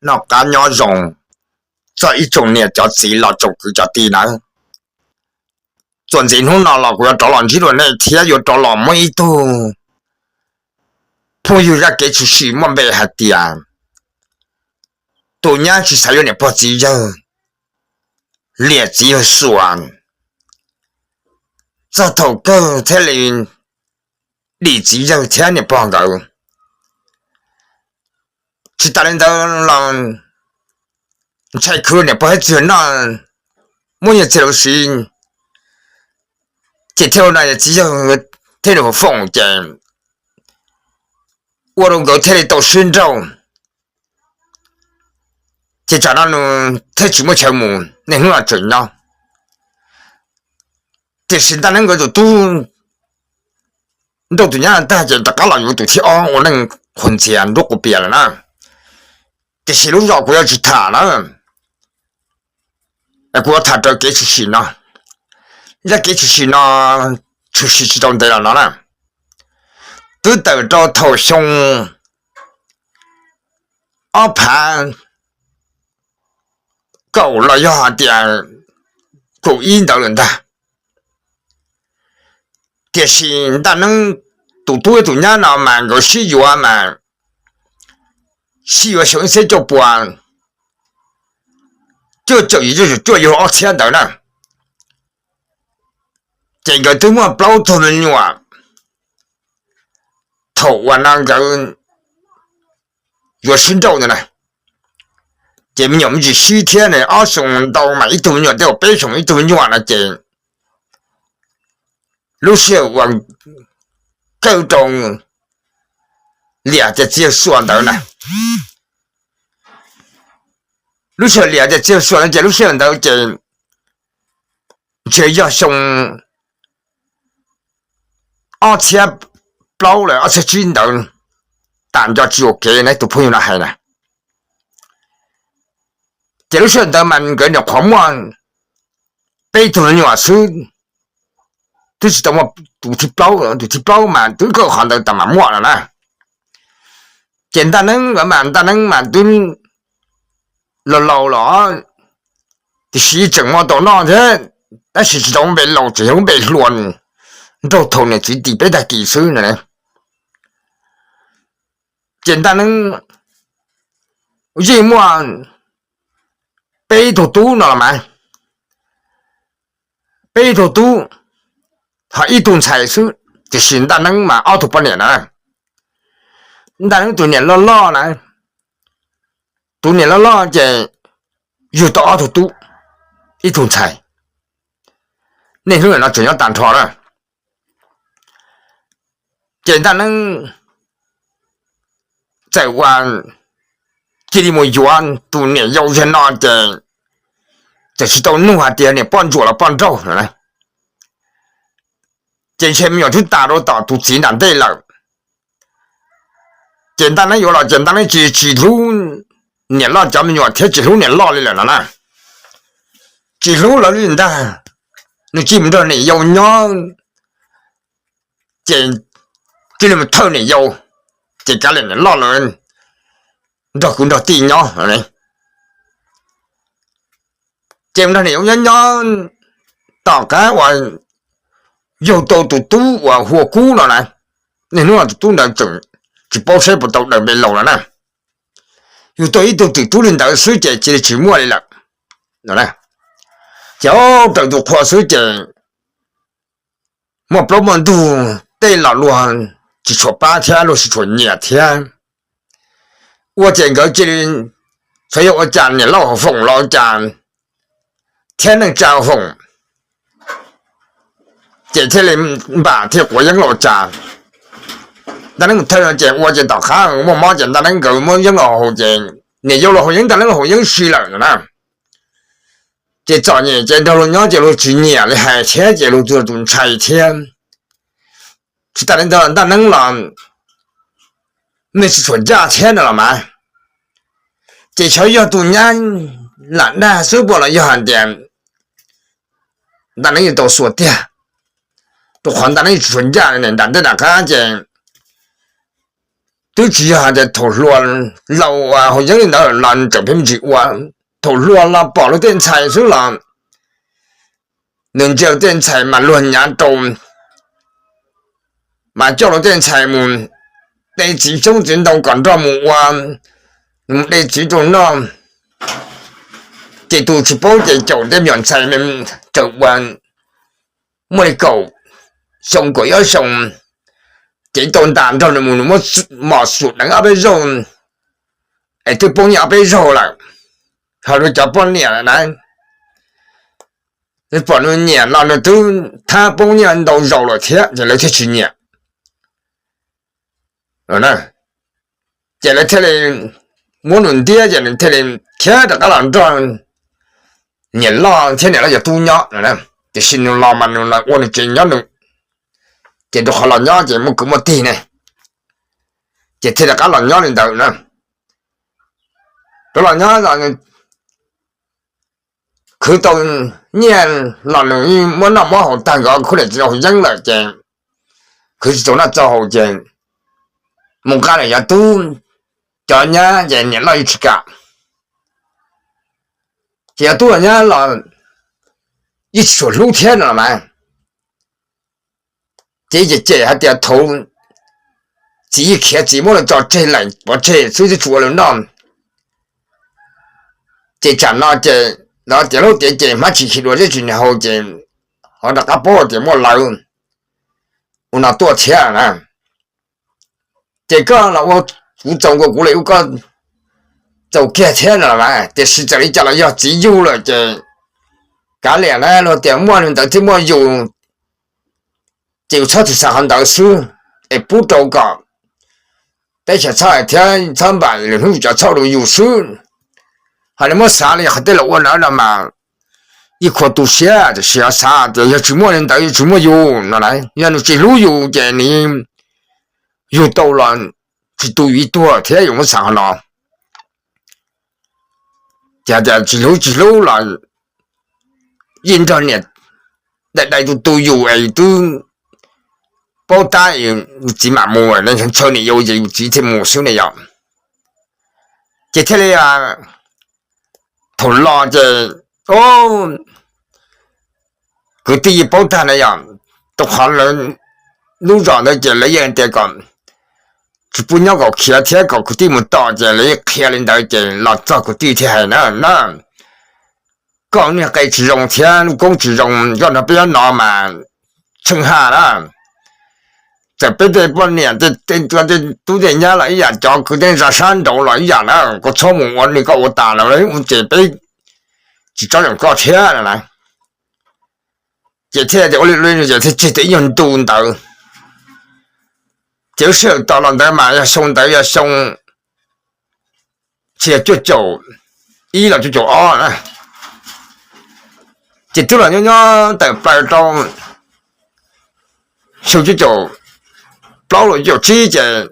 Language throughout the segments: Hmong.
noj qab nyob zoo txog ib tsoom niam cov txiv los tsoom kwv cov tij nawb. Txuas ntxiv hnub no los kuv yuav rov los ntsib dua nej thiab yuav rov los muab ib tug phooj ywg zaj kev tshwm sim muaj npe hais tias tus nyab tsis xav yuav niam pog txiv yawg, liam txiv yawg xuas, txog thaum kawg thiaj li dim txiv yawg thiab niam pog nkawd. Tsis tas li ntawd los ntshai khwv niam pog thiab txiv yawg noj, muab yawg txiv lawv siv, ces thiaj ua no txiv yawg thiaj li foom ces ua rau nkawd thiaj li tau sib nrauj. Ces tsam no nws thiaj tsis muaj chaw mus, niaj hnub no tseem nyob. Tiam sis Ntaj Neeb nkawd tus tub nrauj tus nyab tag ces rov qab los yuav tus thib ob ua neej qhuas ntxias nruab quas pias lawm na. Tiam sis lub zos kuv yuav tsis tham na, kuv yuav tham raws kev tshwm sim no. Zaj kev tshwm sim no tshwm sim tsis tau ntev los no na, twb tawm rau thaum xyoo ob phav kaum los yog hais tias kaum ib ntawd lawm ntag. Tiam sis Ntaj Neeb tus tub tus nyab no mas nkawd sib yuav mas sib yuav xyoo ib txhiab cuaj puas cuaj caum yim cuaj caum cuaj yuav ob txhiab ntawd na. Ces nkawd twb muaj plaub tug me nyuam thaum uas no nkawd yuav sib nrauj ntawd na. Ces me nyuam me ntsis sib thiab ne, ob xyoos ntau mas ib tug me nyuam tej zaum peb xyoos ib tug me nyuam no ces lub sij hawm uas kawj rau liam tias txiv yawg xuas ntawd na, lub sij hawm liam tias txiv yawg xuas no ces lub sij hawm ntawd ces ntshe yog xyoo ob txhiab plaub los ob txhiab tsib ntawd, tam nco tsis yuam kev na tus phooj ywg no hais na. Ces lub sij hawm ntawd mas nkawd nyuam qhuav muaj peb tug me nyuam xwb, twb tsis tau muaj tus thib plaub, tus thib plaub mas twb kawg qhov ntawd tas mam muaj no na. Ces Ntaj Neeb nkawd mas Ntaj Neeb mas twb laus laus los, tiam sis tseem muaj tau noj thiab, tab sis tsis tau lub npe laus, tseem yog lub npe hluas, nraug thaum niam txiv tis peb tag kis xwb no. Ces Ntaj Neeb yeej muaj peb tug tub no los mas, peb tug tub, ho ib tug ntxhais xwb, tiam sis Ntaj Neeb mas ob tug poj niam na. Ntaj Neeb tus niam loj loj na, tus niam loj loj ces yug tau ob tug tub, ib tug ntxhais, niaj hnub no tseem nyob tag nrho na. Ces Ntaj Neeb txawm ua cia li mus yuav tus niam yau zag no ces txawm tsis tau nug hais tias niam poj ntsuam los poj nraug no, ces ntshe me nyuam twb tas rau tom tus txiv nram ntej lawm. Ces Ntaj Neeb yuav los ces Ntaj Neeb tsis, tsis hlub niam loj cov me nyuam thiab tsis hlub niam loj li lawm no na. Tsis hlub lawv li ntag, nws cia mus nrog niam yau nyob, ces cia li mus thawj niam yau, ces kav liam niam loj lawv nrog kwv nrog tij nyob. Ces mus nrog niam yau nyob nyob, tom qab uas yug tau tus tub uas hu ua Kub no na, niaj hnub no tus tub ntawd tseem tsis paub saib puas tau daws npe laus no na, yug tau ib tug twm tub li ntawd xwb ces cia li tsis muaj li lawm. Ces raws tus qhua xwb ces muaj plaub muaj ntug tej los luag tsis tshua pab thiab luag tsis tshua nyiam thiab, ua ces nkawd cia li xyov yog ua cas niam loj haus foom los ua cas thiab neej tsa haus foom, ces thiaj li npam thiaj quav yeeb los ua cas. Ntaj Neeb mus thawj no ces ua ces tom qab muaj mob ces Ntaj Neeb nkawd muab yeeb los haus ces niam yau los haus yeeb, Ntaj Neeb los haus yeeb si lawm no na. Ces txom nyem ces nrog luag nyob ces luag tsis nyiam li hais thiab ces luag txawm tus ntshai thiab. Tsis tas li ntawd Ntaj Neeb los me tsis tshua ncaj thiab no los mas, ces xyov yog tus nyab lam dag xwb puas los yog hais tias Ntaj Neeb yuav tau xuas tiag, rau qhov Ntaj Neeb tsis tshua ncaj nram ntej nram qab ces Twb tsis yog hais tias thaum hluas laus haus yeeb li ntawd los tseem pheej tsis ua. Thaum hluas los pom luag tej ntxhais xwb los nws ntsia luag tej ntxhais mas luag nyav rau, mas coj luag tej ntxhais mus de txiv xyoob txiv ntoo kom nrog mus ua, mus de txiv rau noj. Ces tus tsis paub ces caum tej me nyuam ntxhais tawm ua, muaj li kaum xyoo kaum ib xyoo, ces tau ntas nrog nws mus, nws muab mos xum deev ob peb zaug, es twb poob nyiaj ob peb zaug lawm. Ho nws cov poj niam na, pom nws nyiam los nws twb thab poob nyiaj ntau zaus lawm thiab ces lawv thiaj tsis nyiam. Ces lawv thiaj li muab nws ntiab ces nws thiaj li khiav rov qab los nrog niam loj thiab niam loj cov tub nyob. Tiam sis nws los mas nws ua nws tsev nyob nws, ces rau qhov los nyob ces muaj kwv muaj tij ne, ces thiaj rov qab los nyob li ntawd na. Rov los nyob los khwv tau nyiaj los nws muab noj muab haus tag nkaus, khub niam txiv haus yeeb lawm ces khwv tsis tau noj txaus haus ces mus nqa nws cov tub cov nyab ces niam loj yeej tsis kam. Ces cov tub cov nyab los yeej tsis tshua hlub thiab no los mas, ces cem cem hais tias thaum txiv yeej khiav txiv muab lawv tso tseg lawm pov tseg xwb twb tsis ua lawv noj. Ces tsam no ces lawv tias hlub tiav ces hmab tsis khi dua zeb tsis nws haus ces ho rov qab paub tias muaj lawv ua no tuaj thiab na. Ces koj los ua kuv txaus nkaus kuv li ua koj txaus kiag thiab no los mas, tiam sis txawm li cas los yog txiv yug lawm ces kav liam na, luag tias muaj li ntawd thiaj muaj yus, ces yus txhob txwm xav qhov ntawd xwb, es pub rau kom peb tsis txhob hais thiab txhob npam lwm hnub cov txhob rau yus xwb. Ho nws muab xav li qhov tej laus ua ntawd no mas yeej khuv tu siab, tiam sis xav tias yog tsis muaj li ntawd yus tsis muaj yus no na, yog nws tsis hlub yus ces nws yug tau los tsis tu yus ib tug thiab yus muab xav qhov no. Ces hais tias tsis hlub tsis hlub los yeej nrog niam dai dai tu tu yus es yus twb paub tab, yus txiv mam mus, ntshaw niam yau ces yus txiv thiaj mus xwb ne yom. Ces thiaj li thaum los ces kwv tij yeej paub tag na yom, rau qhov lawv lub zos ntawd ces lawv yeej tias kom tsis pub nyob kom khiav thiab kom kwv tij mus tos ces lawv yeej qhia li ntawd ces los txog kwv tij thiaj hais na na, koj niag qe tsis zoo thiab lub koob tsis zoo, koj nrog peb nyob no mas tsheej haj na. Txawm peb tej poj niam tej tub tej nyab los ib yam, cov kwv tij neej tsa sab nraud los ib yam na, koj txhob mus ua li koj ua tas lawm ces peb tsis tsob zoo koj thiab no na. Ces thiaj tias ua li ua li ces thiaj tseg tau ib nyuag ntu ntawd. Ces lub sij hawm tos los ntawd mas yog xyoo ntawd yog xyoo txhiab cuaj caum ib los cuaj caum ob na. Ces twb los nyob nyob tawm plaws rau xyoo cuaj caum plaub los cuaj caum tsib ces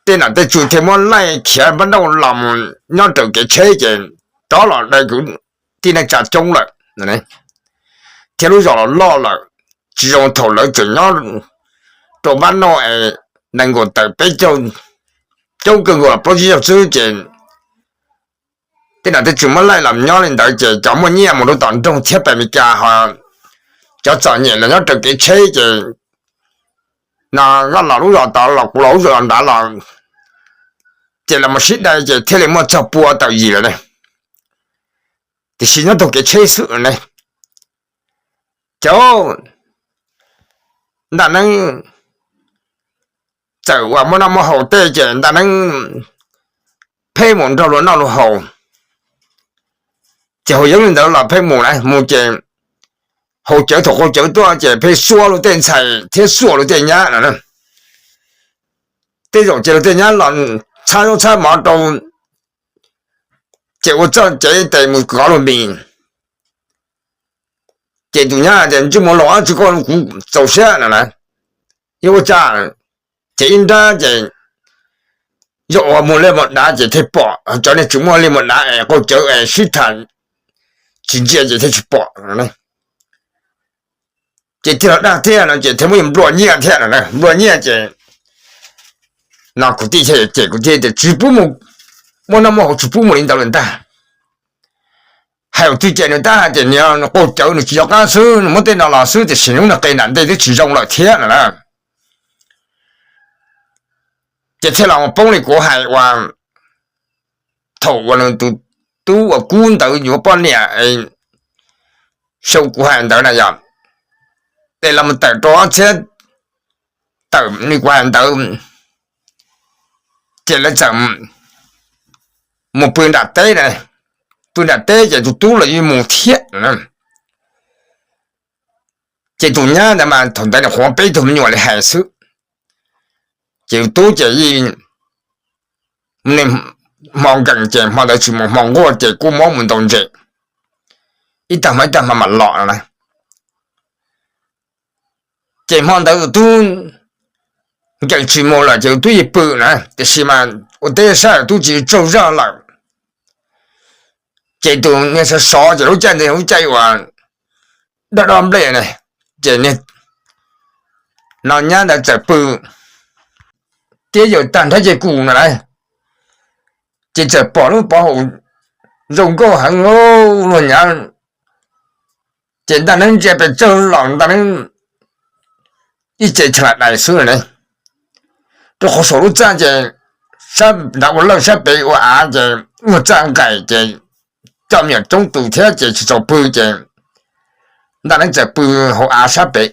tej nam tej tswv thiaj muab laij khiav npab nauj los mus nyob raws kev tsheb ces rov los daws kwv tij neej tsa coob lawm thiab lub zos los loj lawm. Tsis zoo thaum lawv tseem nyob rau npab nauj es nees nkaum tawm peb caug, coob kawg nkaus los plaub tsib caug xwb ces tej nam tej tswv muab laij los nyob li ntawd ces cov muaj nyiaj mus rau tom nroog thiab pem Meskas ho cov txom nyem los nyob raws kev tsheb ces no, koj los lub zos tod los kuv los lub zos nrad los ces los mus sib dai ces thiaj li muaj txog pua tawm yim lawm ne. Tiam sis nyob taug kev tsheb xwb ne. Ces ntaj neeb txawm uas muaj noj muaj haus tej ces ntaj neeb pheej mus nrog luag noj luag haus. Ces haus yeeb li ntawd los pheej mus na, mus ces haus cawv thaum qaug cawv tuaj ces pheej xuas luag tej ntxhais thiab xuas luag tej nyab no. Tej zaum ces luag tej nyab los txhab zaub txhab mov rau, ces ua txoj cev tes mus kov luag mis. Ces tus nyab tias ntsej muag laus, tsis koj kuv txaus siab no na, yog ua cas? Ces ib nrab ces yog ua muag li mus dav ces thiaj pom, cov niag tsis muaj li mus dav es qaug cawv es sib tham tsis ntsia ces thiaj tsis pom. Ces thiaj los dag thiab no ces thiaj muab nplua nyiaj thiab no, nplua nyiaj ces No kuv tij thiaj cem kuv tij tias tsis pub mus, muaj noj muaj haus tsis pub mus li ntawd lawm ntag. Hais ua twg ces nws tab hais tias nws qaug cawv nws tsis nco qab xwb, nws muab tej no los xwb tiam sis hnub nws qi nram ntej twb tsis zoo lawm thiab no na. Ces thiaj los poob li kuv hais uas thaum uas nws tus tub uas kub ntawd yuav poj niam, xyov kuv hais ntawd na yog, ces los tawm rau ob txhiab, tawm li kuv hais ntawd, ces lawv txawm mus pw nram teb na, pw nram teb ces tus tub los yeej mus thiab. Ces tus nyab ntawd mas thaum ntawd nws qhuav peb tug me nyuam li hais xwb, ces tus tub ces yeej hmo nkees ces hmo ntawd tsis mus, hmo nquaj ces kuj muab mus ntaus ntses ib tag hmo ib tag hmo mam los no na. Ces hmo ntawd tus tub nkees tsis mus lawm ces tus tub yeej pw na, tiam sis mas ua teb sab tus tub tsis tsaug zog lawm. Ces tus niag sov sov ces lub caij ntawd lub caij uas dob dob nplej na, ces niag no nyab ntawd txawm pw tiab yaws tag nrho ces kus no na, ces txawm pom lub pov haum zoo nkauj heev luag nyav, ces ntaj neeb ntsia pes tsawg los ntaj neeb ib ce tha la dais xwb ne. Rau qhov saum lub txaj ces sab nrad ua lawj sab pem ua av ces ua txaj nqaim ces coj me nyuam coob tus thiab ces tsis txaus pw ces ntaj neeb txawm pw hauv av sab pem.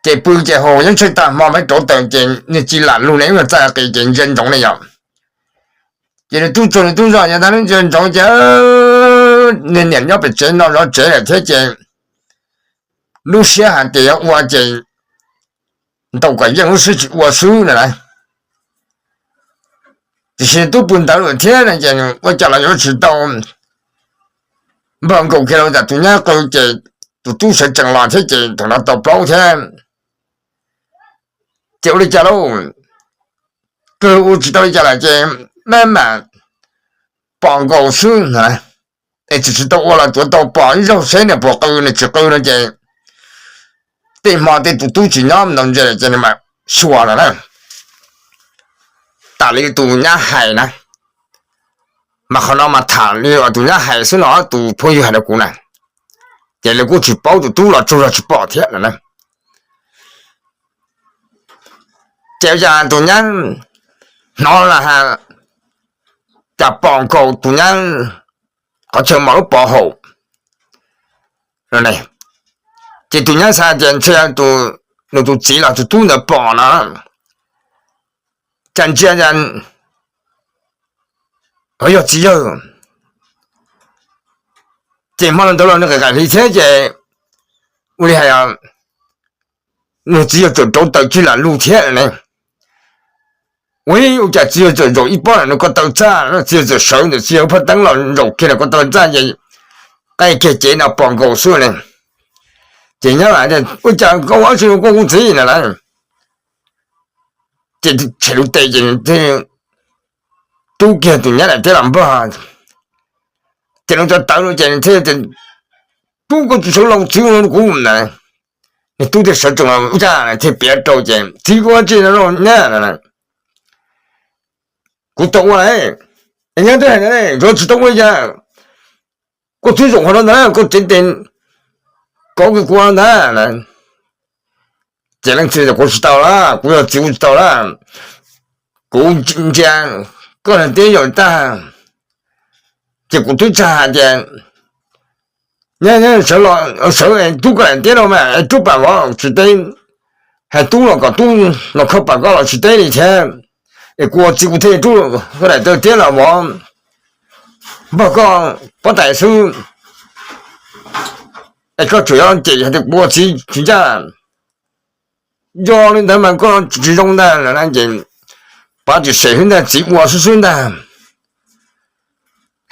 Ces pw ces haus yeeb tsheej tag hmo mam rauv taws ces niag ci lam lug ne ib nyuag txaj qis ces ntsia ntsoov ne yom. Ces nws tub tsaug nws tub zog yog tag neeb ntsia ntsoov ces niag niam nyob pem tsev no zov tsev lawm thiab ces lub siab hais tias yuav ua ces ntaus kom yeej lub siab tsis ua xwb no na. Tiam sis tub pw ntawd lawm thiab no ces ua cas los yuav tsis tau npog nkaus kiag rau ntawm tus nyab qw ces tus tub sawv tsees los thiab ces thaum no tau plaub thiab. Ces ua li cas lauj, kawg ua tsis tau li cas lawm ces maj mam pom nkaus xwb na. Es tsis tsis tau ua los tuav tau pom ib zaug seb nws puas qw nws tsis qw no ces tej hmo tej tus tub tsis nyob ntaus ntses ces nws mam xyuas no na. Tas li tus nyab hais na, mas qhov no mas tham li tus nyab hais xwb no tus phooj ywg hais rau kuv na, ces lawv kuj tsis paub tus tub los tsaug zog tsis pom thiab no na. Ces ua cas tus nyab hnov las has cas pom nkaus tus nyab qhov chaw mos lub pov haum. Ces tus nyab xav tias ntshe nws tus txiv los tus tub ntawd pom no, cas ntsia ho yog txiv yawg. Ces hmo ntawd los nws qaim qaim hli thiab ces ua li hais nws txiv yawg txawm rauv taws cig lam lug thiab ne. Ua cas txiv yawg txawm zaum ib pob ntawm nws ko taw txaj, txiv yawg txawm sawv ntawm txiv yawg phaj teeb los zaum kiag ntawm ko taw txaj ces qaij kiag cev no pom nkaus xwb ne. Ces nyab hais tias ua cas koj ua dab tsi rau kuv txiv no na. Ces tshem lub tes ces thiaj rub kiag tus nyab daim teb los npog. Ces nws tawv tawv no ces thiaj tias tub koj tsis sawv los txwv kuv na. Nws tub thiaj sawv tsees los ua cas thiaj piav rau ces txiv koj ua dab tsi no nyab no. Kuv tau ua lawm, es nyab twb hais tias tsuav tsis tau ua li cas, koj twb zaum qhov no ntag koj cev tes kov kiag kuv ntag. Ces leej txiv tias kuv tsis tau lawm, kuv yog txiv kuv tsis tau lawm, kuv ntsia koj niag teb yaum tag ces kuv twb txawj hais tias nyab sawv los sawv es rub koj daim teb los mas es rub pam vov tsis teb, hais tub los kom tub los khawb pam koj los tsis teb li thiab. Es kuv ua txiv kuv thiaj rub koj daim taw teb los vov, npog koj pob tais xwb. Es koj tseem yuav cem hais tias kuv ua txiv tsis ncaj, yog li ntawd mas koj tsis zoo ntag no ces pov tsis sem xwb ntag, txiv ua xwb xwb ntag.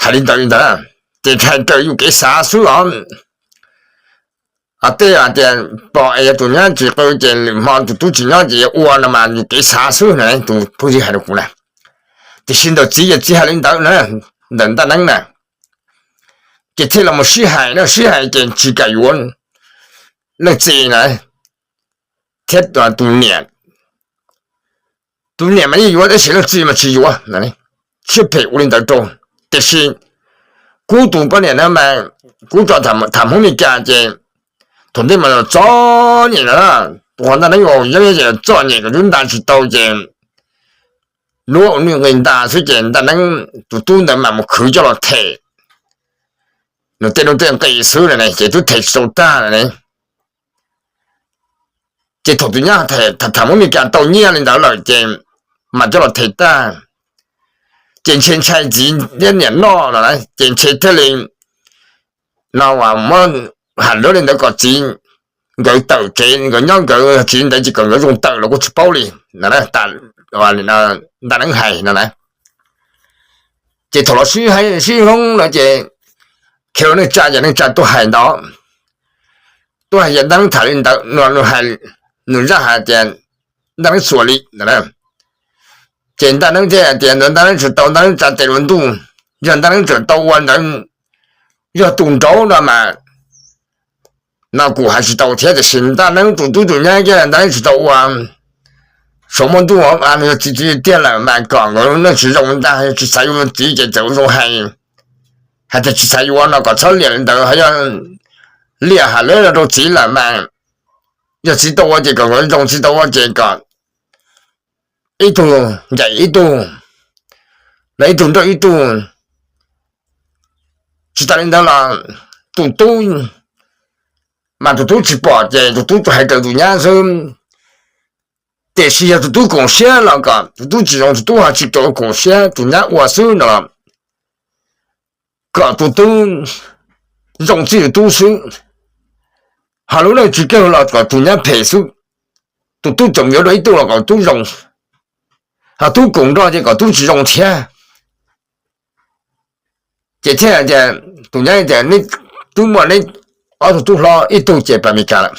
Hais li ntawd li ntawd ces hais raws yus kev xav xwb os. Tej hais tias pom es yog tus nyab tsis qw ces lwm hmo tus tub tsis nyob ces yuav ua no mas yus kev xav xwb na, tus phooj ywg hais rau kuv na. Tiam sis ntawm txiv ces txiv hais li ntawd na, ntawm ntaj neeb na, ces thiaj los sib hais na, sib hais ces tsis kam yuav leej txiv na thiab tus niam. Tus niam mas yeej yuav tab sis leej txiv mas tsis yuav. Siab phem ua li ntawd rau. Tiam sis kuv tus poj niam na mas kuv tso tham Hmoob Mes Kas ces thaum ntej mas txom nyem na, tus qhov Ntaj Neeb yeej txom nyem kom lub nta tsis tau ces luab ua nws nqis nta xwb ces Ntaj Neeb tus tub ntawd mas mus khwv coj los them. Nws tej nuj tej nqis xwb na ces twb them tsis tau tag na. Ces thaum tus nyab tham Hmoob Mes Kas tau nyiaj li ntawd lawm ces mam coj los them tag. Ces ntshe ntshai txiv thiab niam noj no na ces ntshe thiaj li no muab ham luab li ntawd kom txiv nkawd tawm tsev, nkawd nyob nkawd, tsis li ntawd ces kom nkawd zoo tawm los kuj tsis paub li. Ntaj Neeb hais no na. Ces thaum los sib hais sib hlub no ces khiav los neej tsa ces neej tsa tuaj hais ntawd, tuaj hais ces Ntaj Neeb tham li ntawd, nws zaj hais tias Ntaj Neeb xuas li ntawd. Ces Ntaj Neeb thiaj hais tias ntawd Ntaj Neeb tsis tau, Ntaj Neeb tsa tes lua ntuj, yog Ntaj Neeb tseem tau ua ntawd, yog tus nraud no mas no kuv hais tsis tau thiab tiam sis Ntaj Neeb tus tub tus nyab kiag Ntaj Neeb tsis tau ua, saum muaj ntuj nws yog txiv tiag lawm mas kom nkawd neej tsis zoo ntag, yog tsis xav yuav txiv ces txawm ua zoo hais, hais tias tsis xav yuav no kom txhob liam li ntawd, yog liam ham luab rau txiv lawm mas yog txiv tau ua ces kom nkawd zoo, txiv tau ua ces kom ib tug ncaim ib tug, los ib tug nrauj ib tug. Tsis tas li ntawd los tus tub, mas tus tub tsis pom ces tus tub tsuas hais raws tus nyab xwb. Tiam sis yog tus tub koom siab los kom tus tub tsis zoo, tus tub ho tsis kam koom siab, tus nyab ua xwb no los kom tus tub zoo txij tus tub xwb. Ho lub neej tsis kawg los kom tus nyab phem xwb. Tus tub tseem yuav dua ib tug los kom tub zoo, ho tub koom nrog ces kom tub tsis zoo thiab. Ces thiaj tias, tus nyab tias, neb twb muaj neb ob tug tub hlob, ib tug ces pab Mes Kas lawm,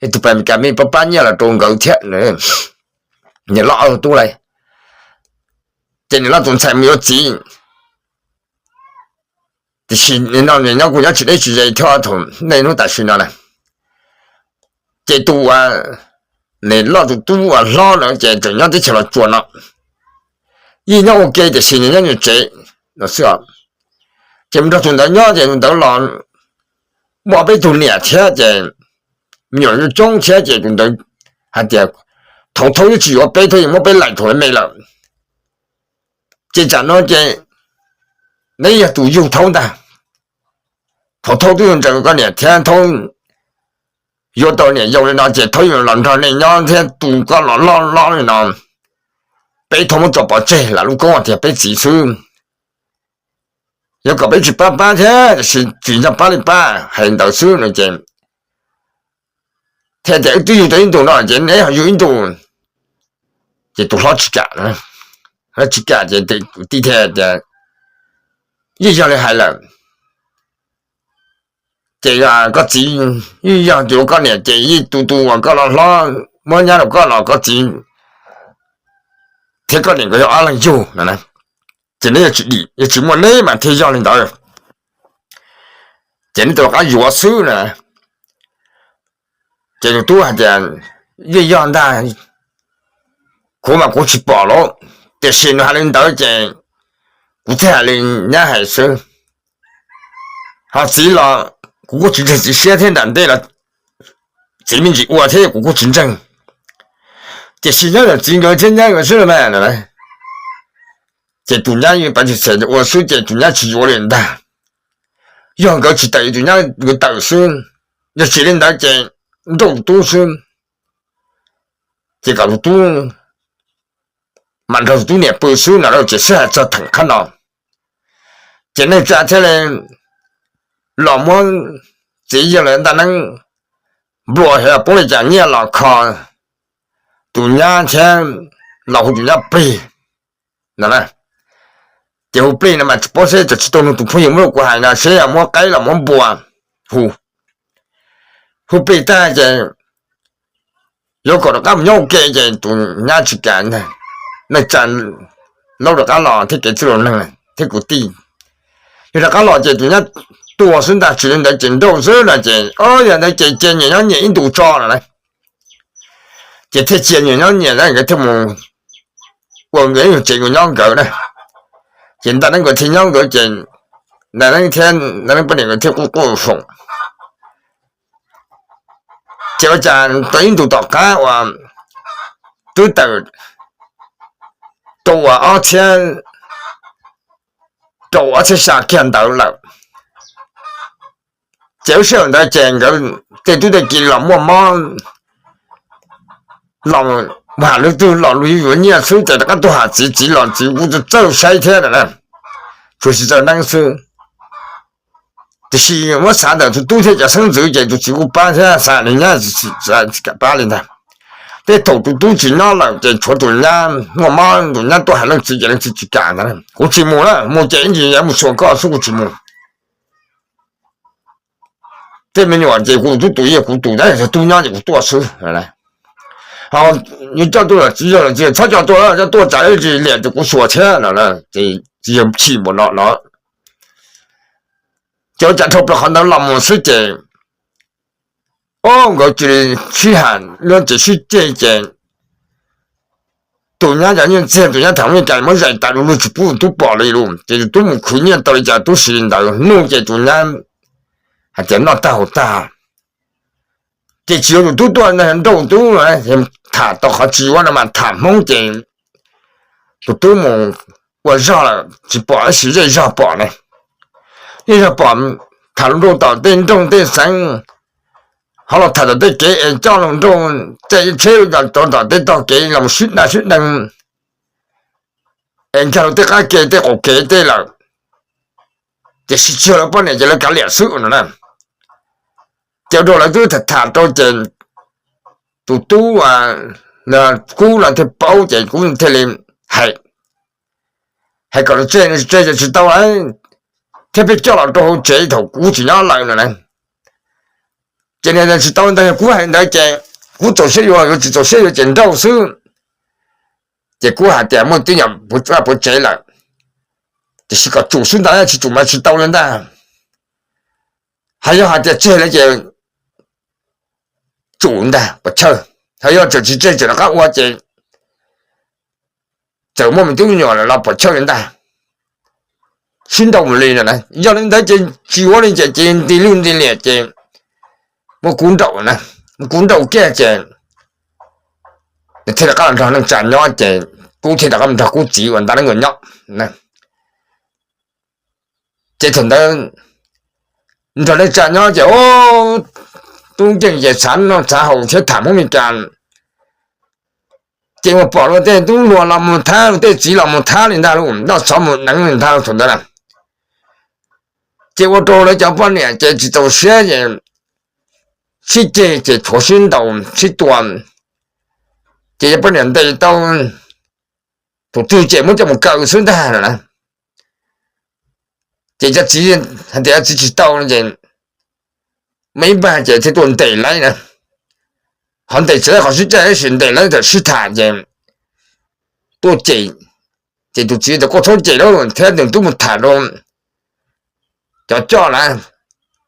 ib tug pab Mes Kas, mej pab pab nyiaj los rau nkawd thiab, niam loj ob tug tub lawm. Ces niam loj tus ntxhais mus yuav txiv, tiam sis no nws nyob kuj nyob tsis deb tsis ze thiab thaum nej hnub tam sim no na. Ces tus uas niam loj tus tub uas hlob lawm ces tseem nyob teb chaws Los Tsuas no, yeej nyob ua ke tiam sis nws nyob nws tsev no xwb. Ces mus nrog tus ntawd nyob ces tus ntawd los muaj peb tug niam thiab ces me nyuam coob thiab ces tus ntawd hais tias, thaum thaub twb tsis yuav peb thiab, yeej muab peb laim thaum me lawm. Ces tsam no ces neb yog tus yug thaub ntag. Thaum thaub twb yog ntseeg koj niam thiab thaub yuav tau niam yau li no ces thaub yuav los nrog nej nyob thiab tu koj los loj loj li no, peb thaub muab tso pov tseg lam lub koob tias peb txiv xwb. Yuav kom peb tsis pab pab thiab tiam sis tsis nco pab li pab, hais ntawd xwb no ces thiaj tias wb twb yug tau ib ntus no ces neb ho yug ib ntus. Ces tus hlob tsis kam, hlob tsis kam ces tus tij thiaj tias, yeej yog li hais lawm. Ces koj txiv, yeej yog tias ua koj niam ces yeej tu tus uas koj los hlob muab nyab rau koj los koj txiv thiab koj niam nkawd yog ob leeg yug no. Ces neb yuav tsis dim, yuav tsis muaj neb mas thiaj yog li ntawd. Ces neb tus rov qab yuav xwb na. Ces tus tub hais tias, yeej yog ntag, kuv mas kuv tsis pom lauj, tiam sis nws hais li ntawd ces kuv thiaj hais li nyab hais xwb. Ho txiv los kuv kuj tsis ntseeg txiv siab thiab, nram ntej los txiv me ntsis ua thiab kuv kuj tsis ntseeg. Tiam sis nyob ntawm txiv nkawd thiab nyab nkawd xwb mas. Ces tus nyab yeej pav tsis txhais ua xwb ces tus nyab tsis yuav li ntag. Yog nkawd tsis tawm tus nyab nkawd tawm xwb, yog tsis li ntawd ces nrauj tus tub xwb. Ces kom tus tub mam nrog tus tub niam pw xwb no ces sib hais txog theem qhov no. Ces neej tsa thiaj li los muab txiv yawg lawv Ntaj Neeb nplua hlo poob li cas nyiaj los kho tus nyab thiab los hu tus nyab plig no. Ces hu plig no mas tsis paub seb tsis tau nug tus phooj ywg muab rau kuv hais no seb yog muab qaib los muab npua hu. Hu plig tag ces yuav kom rov qab mus nyob ua ke ces tus nyab tsis kam ntag. Neej tsa laub rov qab los thiab kev txwj laus neeg thiab kwv tij, yog rov qab los ces tus nyab tuag xwb ntag, tsis li ntawd ces nrauj xwb no ces, o, yog ntawd ces cia nyias nyob nyias ib ntus tso no na. Ces thiaj cia nyias nyob nyias na, nkawd thiaj mus ua nkawd ib nyuag tsev nkawd nyob nkawd na. Ces Ntaj Neeb nkawd thiaj nyob nkawd ces Ntaj Neeb thiab Ntaj Neeb poj niam nkawd thiaj quaj quaj foom. Ces ua cas tau ib ntus tom qab uas twb tawm rau uas ob txhiab, rau ob txhiab xya kiag ntawd lawm, ces lub sij hawm ntawd ces nkawd tej tub tej ki los muaj mob, los mus has lub twg los luag yuav nyiaj xwb ces rov qab tuaj has txiv, txiv los txiv kuj txawj saib thiab na, tsuas tsis txawj neeb xwb. Tiam sis muab xav ntawm tus tub thiab cov xeeb ntxwv ces tus txiv kuj pab thiab xav li nyab tsis kam pab li ntag. Tej thaum tus tub tsis nyob lawm ces tshuav tus nyab muaj mob, tus nyab tuaj hais leej txiv ces leej txiv tsis kam ntag. Kuv tsis mus na, mus ces ib ntsis yuav mus xyuas koj xwb, kuv tsis mus. Tej me nyuam ces kuv tus tub tus yog kuv tus, yog tub nyob ces kuv tuaj xwb. Ho yuav coj tuaj los txiv yog los txiv txhob coj tuaj, coj tuaj tsam ib ntsis liam ces kuv xyuas thiab no. Ces txiv yog chim npaum no no. Ces ua cas dhau plaws qhov ntawd los mus xwb ces, o, nkawd cia li sib ham luag ces sib ceg ces tus nyab cov nyiaj txiag tus nyab tham nyiaj cas muab zais tas lug, luag tsis pub tus tub pom li lawm. Ces tus tub mus khwv nyiaj tau li cas tub siv li ntawd, nug ces tus nyab hais tias noj tag haus tag. Ces tsis yuav tus tub tuaj nrauj tub, tham tau qhov tsis yuav no mas tham Hmoob ces tus tub mus ua zog lawm tsis pom, tab sis zej zog pom ne. Zej zog pom, tham hluas nraug tom tej nroog tej xeev, ho los tham tom tej kev es coj hluas nraug tej tsheb los tom tej tog kev los sib daj sib deev es nkag rau tej qab ke tej qaum kev tej lawm. Tiam sis tsis yog lawv poj niam ces lawv kav liam xwb no na. Ces ua rau lawv twb tham tham rau ces tus tub Kub no thiaj paub ces Kub thiaj li hais, hais kom nws tseg, nws tseg ces tsis tau lawm, thiab peb coj los rau hauv tsev thaum kuv tsis nyob lawm no na. Ces nws tsis tau ntag, yog Kub hais ntawd ces Kub txaus siab yuav, yuav tsis txaus siab yuav ces nrauj xwb. Ces Kub hais tias muaj tib nyuag puav tsev lawm, tiam sis kom tsum xwb ntag, tsis tsum mas tsis tau li ntag. Ho yog hais tias tseg lawm ces tsum ntag, puas chawj. Ho yog tseem tsis tseg tseem rov qab ua ces txawm muaj me tub me nyuam lawm los puas chawj li ntag. Sib nrauj mus li no na, yog li ntawd ces tsis ua li ces cia li nti lwj nti liam ces muab Kub nrauj, muab Kub nrauj kiag ces nws thiaj rov qab los nrog neej tsa nyob ces Kub thiaj rov qab mus nrog Kub txiv uas Ntaj Neeb nkawd nyob. Ces thaum ntawd nrog neej tsa nyob ces tub nkeeg ces xav noj xav haus thiab tham Hmoob Mes Kas. Ces mus pom luag tej tub hluas los mus thab, luag tej txiv los mus thab li ntag, noj tshov mus deev li ntag thaum ntawd na. Ces ua rau lawv cov poj niam ces tsis txaus siab ces sib ceg ces tshuav sib ntaus sib tua. Ces cov poj niam ntes tau thaum twg ces muab coj mus kaw xwb ntag no na. Ces cov txiv hais tias txiv tsis tau no ces muaj ib npag ces thiaj tuaj ntes lawv na. Ho ntes tsis tau qhov sib ceg tab sis ntes lawv thaum sib tham ces tuaj cem. Ces tus txiv tias koj txhob cem lawm thiab, nws twb mus tham rau cov coj na,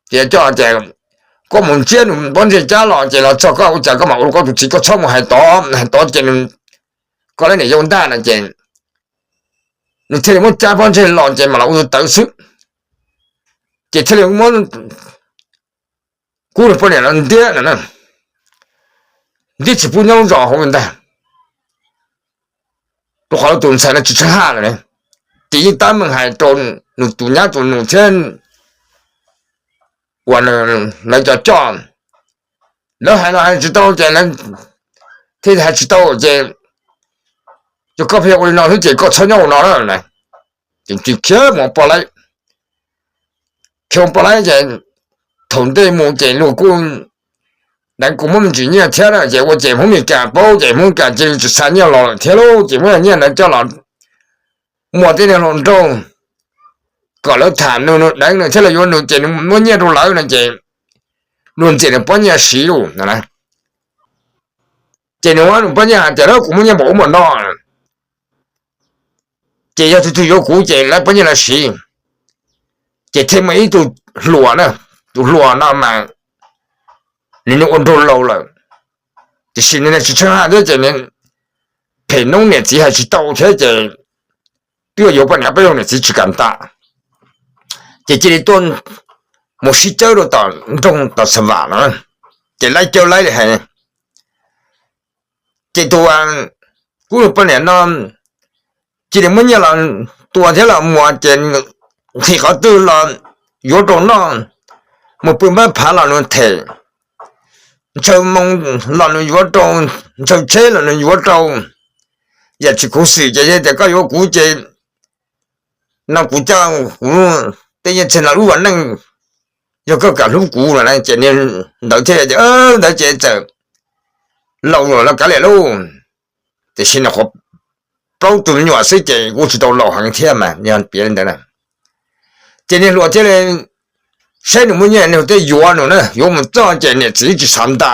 ces coj tias koj mus ntsiab nws pob ntseg cab los ces los txog koj ua cas koj mam ua rau koj tus txiv, koj txhob mus hais tod, hais tod ces nws, koj lab niam yau ntaj no ces nws thiaj li muab cab pob ntseg los ces mam los ua tus tawv xwb. Ces thiaj li muab Kub nws poj niam los ntiab no, ntiab tsis pub nyob zos hauv li ntag. Rau qhov tus ntxhais no tsis tsheej haj lawm, ces yeej tab meeg hais rau nws tus nyab tus nus thiab uas lawv cov coj, lawv hais los hais tsis tau ces lawv thiaj hais tsis tau ces, yog koj pheej ua li no xwb ces koj txhob nyob ua no na. Ces khiav mus poj laib, khiav mus poj laib ces thaum ntej mus ces luag kuj, deev kuj muab me ntsis nyiaj thiab na, ces ua ces Hmoob Mes Kas paub ces Hmoob Mes Kas cia li tsis xa nyiaj los lawm thiab lauj, ces muab nyiaj ntawd coj los muag tej niag hluas nraug kom lawv tham nws, nws deev nws thiab lawv yuav nws ces nws muab nyiaj rau lawv no ces luag ntxias nws pob nyiaj siv lauj no na. Ces nws muab nws pob nyiaj hais tias kuv muaj nyiaj npaum ub npaum no, ces yog tus twg yuav kuv ces lawv pob nyiaj lawv siv. Ces thiaj muaj ib tug hluas na, tus hluas no mas nws ua nraug laus lawm, tiam sis nws tsis tsheej haj thiab ces nws phem noob niam txiv hais tsis tau thiab ces twb yuav poj niam peb zoo niam txiv tsis kam nta. Ces cia li tuaj mus sib cawb rau tom nroog tom Xa Vam no, ces laib cawb laib li hais. Ces tus kub poj niam no cia li muab nyiaj los tua thiab los muas ces nqhis qhov twg los yuav rau noj, mus pw npab phav los nws them, ntshaw moo los nws yuav rau, ntshaw tsheb los nws yuav rau. Yam tsis khuv xim ces yog tias koj yuav kuv ces no kuv coj kuv tej nyiaj txiag los ua neej, yog koj kam hlub kuv no na. Ces ntawd thiaj tias ntawd ces txawm laus lawm los kav liam lauj. Tiam sis nyuam qhuav plaub tug me nyuam xwb ces kuj tsis tau laus heev thiab mas yog piav li ntawd na. Ces niag hluas thiaj li saib nws muaj nyiaj, niag hluas thiaj yuav nws na, yuav mus txog ces niam txiv tsis xav nta.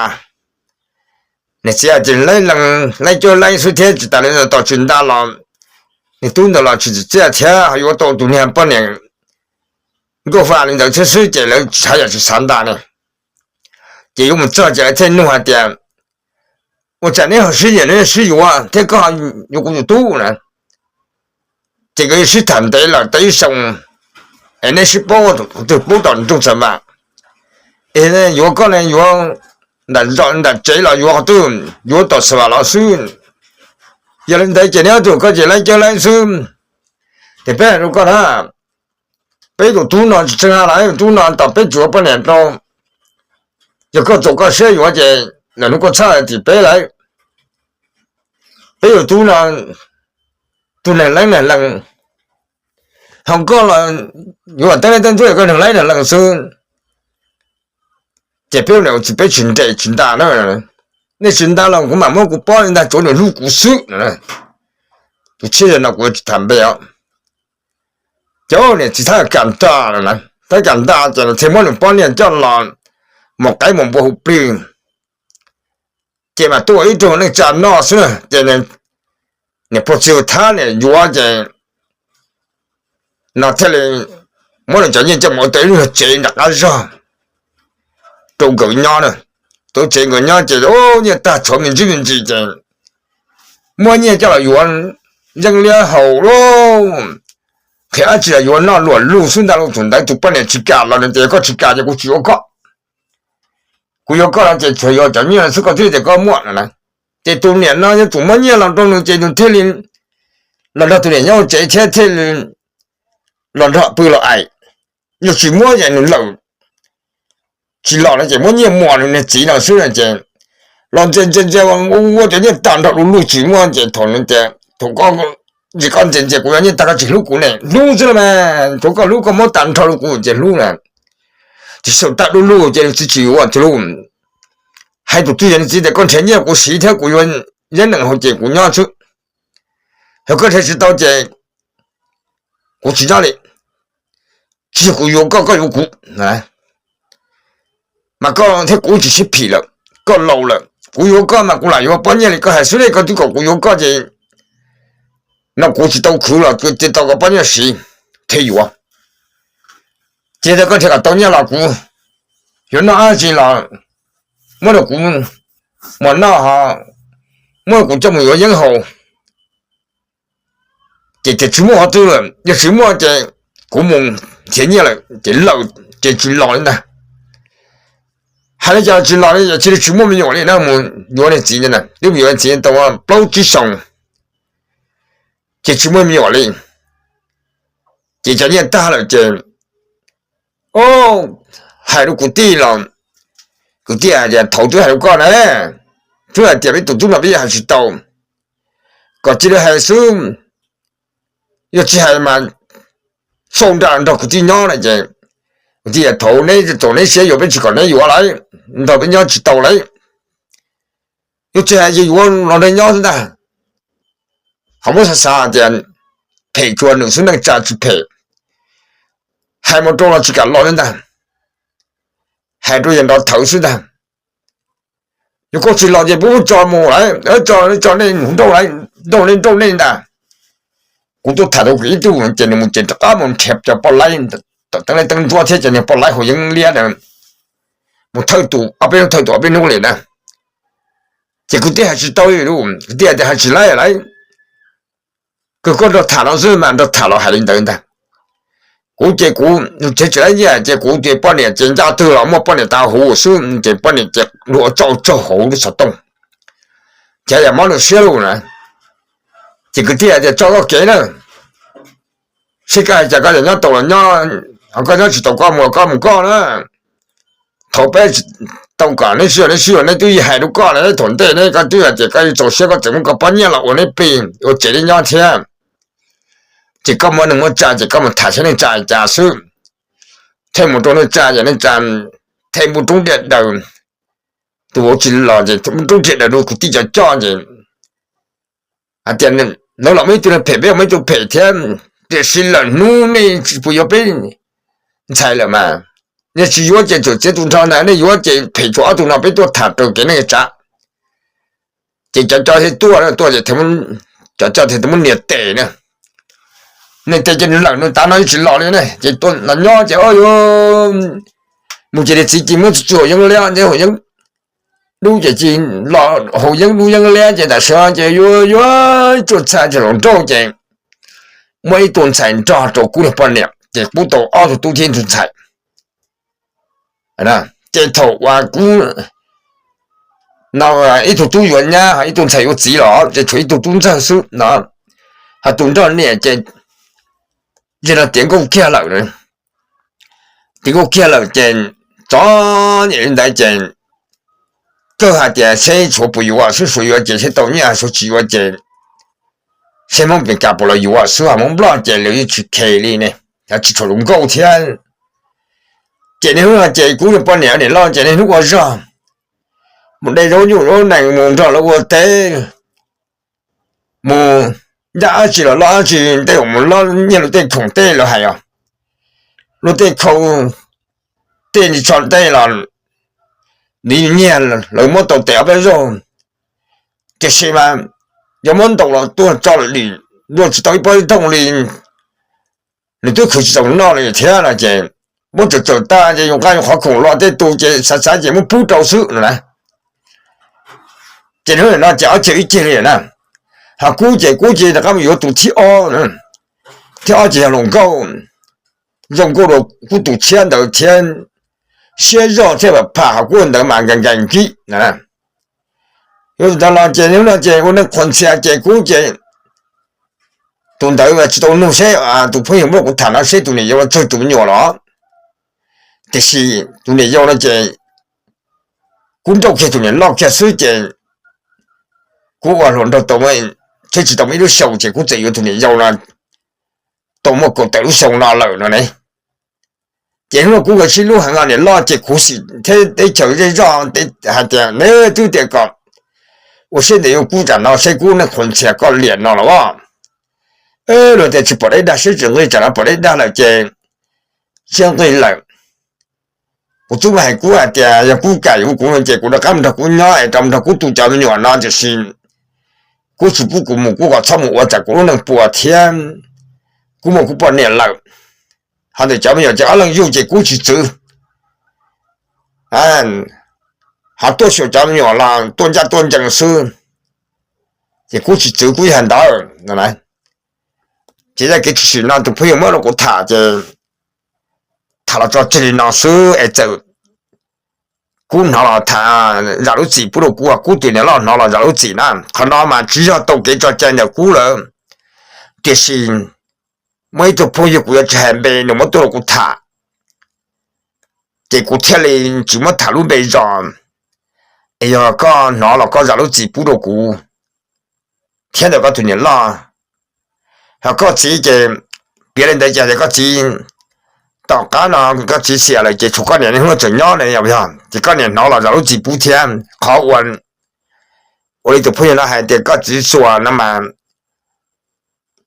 Niam txiv hais tias laib lees laib cawb laib xwb thiab tsis tas li ntawd tos tsis nta los niag tub ntawd los tsis txim txiaj thiab ho yuav tau tus niag poj niam nkauj fa li ntawd thiab xwb ces lawv tsis hais yam tsis xav nta ne. Ces yuav mus txog ces lawv thiaj nug hais tias ua cas neb ho sib nyiam, neb sib yuav thiab koj yuav kuv tus tub na? Ces nkawd sib tham ntev lawm tau ib xyoo es neb sib paub, tus twg paub tom nroog Xa Vam, es yuav koj ne yuav nram tsev los yuav qhov twg, yuav tom Xa Vam los xwb. Yog li ntawd ces neb ob tug koj ces laib cawb laib xwb. Ces peb hais rau koj na, peb tus tub no tsis tseeb lawm, tus tub no tos peb tsuav poj niam rau. Yog koj txaus koj siab yuav ces lwm hnub koj txhaj tim peb lawm. Peb tus tub no tus neeg laib neeg lees, ho koj los yuav teeb leej teeb ntsuab, koj neeg laib neeg lees xwb. Ces peb ua niam ua txiv peb tsis nres tsis nta na. Nej tsis nta los kuv mam muab kuv pob li ntag, tsuav nws hlub kuv xwb. Tus tshiab yog no kuv tsis tham npe os. Ces niam txiv thab kam nta, thab kam nta ces thiaj muab nws pob niag coj los mus qaib mus npua hu plig. Ces mas tuaj ua ib tug neej tsa noj xwb ces niam pog txiv thab niam yuav ces no thiaj li muab nws cov nyiaj coj mus ua tau ib lub tsev nram qab zog rau nkawd nyob na. Tau tsev nkawd nyob ces nyiaj tag tshuav me ntsis me ntsis ces muab nyiaj coj los yuav yeeb liab haus lauj, qhia dab tsi los yuav noj luam lug xwb ntag lauj. Thaum ntawd tus poj niam tsis kam los nws tias koj tsis kam ces kuv tsis yuav koj. Kuv yuav koj no ces tsuas yuav cov nyiaj xwb koj twb tias koj muaj no na. Ces tus niam no yuav tsum muab nyiaj los rau nws ces nws thiaj li los nrog tus niam nyob hauv tsev thiab thiaj li los nrog pw los aim. Yog tsis muab ces nws lawm, tsis los no ces muab nyiaj muas nws niag txiv no xwb no ces los ntxias ntxias ntxias ua cov nyiaj tag nrho du lug tsis muaj ces thaum nws tias thaum koj, ces koj ntxias ntxias kuv yuav nyiaj tag koj tsis hlub kuv ne, hlub xwb los mas thaum koj hlub koj muab tag nrho rau kuv ces hlub na. Tiam sis thaum tag du lug ces nws txiv tsis yuav tiag lauj. Hais tus twg yog nws txiv tias koj nrhiav nyiaj kuv siv thiab kuv yuav yeeb nees hauv ces kuv nyob xwb, yog koj nrhiav tsis tau ces kuv tsis nyob li. Tsis yog kuv yuav koj koj yuav kuv, mas koj thiab kuv tsis sib phim lawm. Koj laus lawm kuv yuav koj mas kuv lam yuav pob nyiaj li koj hais xwb ne, koj twb kom kuv yuav koj ces no kuv tsis tau khwv los kuv tsis tau kom pob nyiaj siv thiaj yuav. Ces tias koj nrhiav kom tau nyiaj los kuv yuav noj dab tsi los muab rau kuv mus noj ho muab rau kuv coj mus yuav yeeb haus. Ces tias tsis muaj qhov twg lawm, yog tsis muaj ces kuv mus nrhiav nyiaj lawm ces lawm ces tsis los li ntag. Hais li cas tsis los li ces cia li tsis muaj me nyuam li na, mus yuav niag txiv ntag. Twb mus yuav niag txiv tau plaub tsib xyoos ces tsis muaj me nyuam li. Ces cov nyiaj tag lawm ces hais rau kwv tij los kwv tij hais tias thaum twb hais rau koj na, twb hais tias peb tus tub no peb yeej hais tsis tau, kom cia li hais xwb, yog tsis hais mas xauj nra nrog kwv tij nyob na. Ces kwv tij tias thaum neb txaus neb siab yuav peb tsis kom neb yuav lawm, nrog peb nyob tsis tau lawm. Yog tsis hais ces yuav los nrog nyob xwb ntag. Ho muab xav xav tias phem tsuas nws xwb, neej tsa tsis phem. Hais mus rau los tsis kam los li ntag, hais rau yog nrov thawv xwb ntag. Yog koj tsis los ces peb tso mus lawm, tso tso nej mus nrauj lawm, nrauj nej nrauj nej ntag. Kuv tuaj tham tau ib tug ces nws mus ces rov qab mus nrhiav cov poj laib tom teeb liab teeb ntsuab thiab cov niag poj laib haus yeeb liab mus thawj tus ob peb hnub, thawj tus ob peb hnub li na. Ces kwv tij hais tsis tau li, kwv tij tias hais tsis laib lawm, Kawg koj nrog tham no xwb mas nrog tham los hais li ntawd ntag. Kuv ces kuv tsev tsis laib nyiaj ces kuv ces poj niam ces ncaj twg los muaj poj niam tav huv xwb ces poj niam ces luag ua tsauj tsaug hauv lub xov tooj, ces yam mob lub siab lug na. Ces kwv tij hais tias tso koj kev na, seb koj hais cas koj yog nyob tau los nyob, koj nyob tsis tau koj mus koj mus koj na. Thaum peb tau kom neb sib yuav neb sib yuav neb twb yeej hais rau koj na, thaum ntej neb koj twb hais tias koj yeej txaus siab koj tseem muab koj pob nyiaj los ua neb plig ua tsev neb nyob thiab. Ces koj muaj neej muaj tsa ces koj mus tham saib neej tsa cas xwb. Thiaj mus rau neej tsa ces neej tsa thiaj mus roob diaj daws, tus vauv tsis los ces mus roob diaj daws rau kwv tij cov coj ces hais tias lawv los muaj ib tug phem peb los muaj ib tug phem thiab, tiam sis lawm hnub nej tsis pub yuav peb ntxhais lawm mas, nej tsis yuav ces txawm txiav tus nrog ntag, nej yuav ces phem tshuav ob tug no peb tuaj tham raws kev neej tsa. Ces cov coj thiaj tuaj tuaj ces cov coj thiaj muab nias tes na. Nias tes ces nws lawm nws tav no yeej tsis los li ne ces tuaj los nyob ces o yuav mus ces niag txiv ces muab txuj haus yeeb liab neb haus yeeb dub ces cia los haus yeeb dub yeeb liab ces tam sim no ces yuav yuav tsuaj txhaj tsis los nrauj ces muaj ib tug ntxhais nrog rau kuv niag poj niam ces kuv tau ob tug tub thiab ib tug ntxhais. Ces thaum uas kuv no ib tug tub yuav nyab ho ib tug ntxhais yuav txiv los ces tshuav ib tug tub ntxawg xwb no, ho tus nrog niam ces yog no tiav nkauj kiag lawm. Tiav nkauj kiag lawm ces txom nyem li ntawd ces kawg hais tias seb tshuav puas yuav xwb, suav yuav ces seb tau nyiaj, suav tsis yuav ces seb Hmoob Mes Kas puas los yuav xwb, ho Hmoob Nplog ces lawv yeej tsis khe li ne, tsis tshua zoo nkauj thiab. Ces niaj hnub no ces kuv niag poj niam niam loj ces niaj hnub ua zog mus de zaub nyuj zaub nees mus nrog lawv ua teb, mus ncaj dab tsi los loj dab tsi tej zaum mus lob nyiag luag tej khoom tej lawv hais os, luag tej khoom tej nti tsho tej los nws nyiag lawv muab tau tes ob peb zaug, tiam sis mas yog muab ntaus los tuag tso lwm luag tsis tau ib pob ib thooj li, nws twb khwv tsis tau noj li thiab no ces muab tsaws tsaws tag ces yoo qab yoo qhov khoom los tej tus ces xav xav ces muab pub rau xwb no na. Ces hnub no ces ob ceg ib ceg li na, ho kuv ces kuv ces rov qab mus yuav tus thib ob, thib ob ces yog hluas nkauj, zoo nkauj dua kuv tus tshiab ntawd thiab, siab zog thiab pam pham ho kuv ntawd mas nkees nkees kib na. Yuav tus ntawd los ces hnub no ces ua neej qhuas ntxhias ces kuv ces tus ntawd tsis tau nug seb tus phooj ywg muab kuv tham no seb tus niam yau los txawj tus me nyuam los, tiam sis tus niam yau no ces kuv nrauj kiag tus niam loj kiag xwb ces kuv ua hluas nraug tau, txheb tsis tau ib lub xyoo ces kuv txawm yuav tus niam yau no tau muaj kaum tawm lub xyoo no lawm no ne. Ces hnub no kuv nkawd sib hlub heev no niam loj ces khuv xim thiab teb chaws zej zog hais tias neb twb tias kom ua siab ntev yuav kuv tsam no seb kuv neej qhuas ntxhias koj liam no los as. Luag tias tsis pom deb dag siab tsis nqig, tsam no pom deb dag lawm ces siab nqig lawm. Kuv txub mas hais kuv hais tias yog kuv kam yuav kuv no ces kuv rov qab mus nrog kuv nyob es rov mus nrog kuv tus cov me nyuam no tiam sis kuv tsis pub kuv mus, kuv kom txhob mus ua tsam kuv lub neej puas thiab kuv muaj kuv poj niam lawm. Ho ntawm cov me nyuam ces ob leeg yug ces kuv tsis txwv, ho tuaj xyuas cov me nyuam los tuaj ncaj tuaj ncees xwb, ces kuv tsis txwv kuv yog ntawd no. Ces yog kev tshwm sim no tus phooj ywg muab rau kuv tham ces tham los tso tseg li no xwb es txawm kuv hnov los tham zam lub txim pub rau kuv, kuv tus niam loj hnov los zam lub txim na. Qhov no mas tsis yog tau kev tso cai ntawm kuv lawm, tiam sis muaj ib tug phooj ywg kuv yuav tsis hais npe nws muab tuaj rau kuv tham, ces kuv thiaj li tsis muab tham lub npe zos. Es yog koj hnov los koj zam lub txim pub rau kuv thiab ntawm koj tus niam loj. Ho koj txiv ces piav li ntawd ces tias koj txiv tom qab no koj txiv xiam lawm ces tshuav koj niam niaj hnub tseem nyob ne, yog ces koj niam hnov los zam lub txim pub thiab. Qhov uas ua li tus phooj ywg no hais tias koj txiv xuas no mas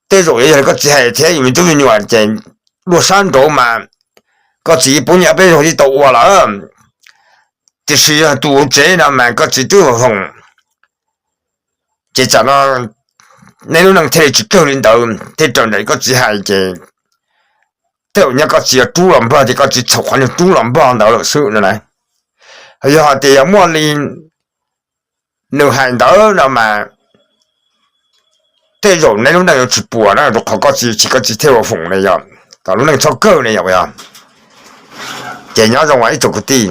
tej zaum yuav yog li koj txiv hais thiab, yus me tub me nyuam ces luaj sab nraud mas koj txiv pub nyiaj peb zaug yeej tau ua lawm, tiam sis yog tus tsev no mas koj txiv twb hoom, ces tsam no nej lub neej thiaj li tsis kawg li ntawd thiaj raws nraim koj txiv hais ces tej zaum nyob koj txiv yuav rub los npog ces koj txiv txhaum qhov nws rub los npog ntawd lawm xwb no na. Yog hais tias yog muaj li nws hais ntawd no mas tej zaum neb lub neej yuav tsis puas na, rau qhov koj tsis, koj tsis thiaj ua foom ne yog, kom lub neej txhob kawg ne yog, yog. Ces nyob zoo ib tsoom kwv tij.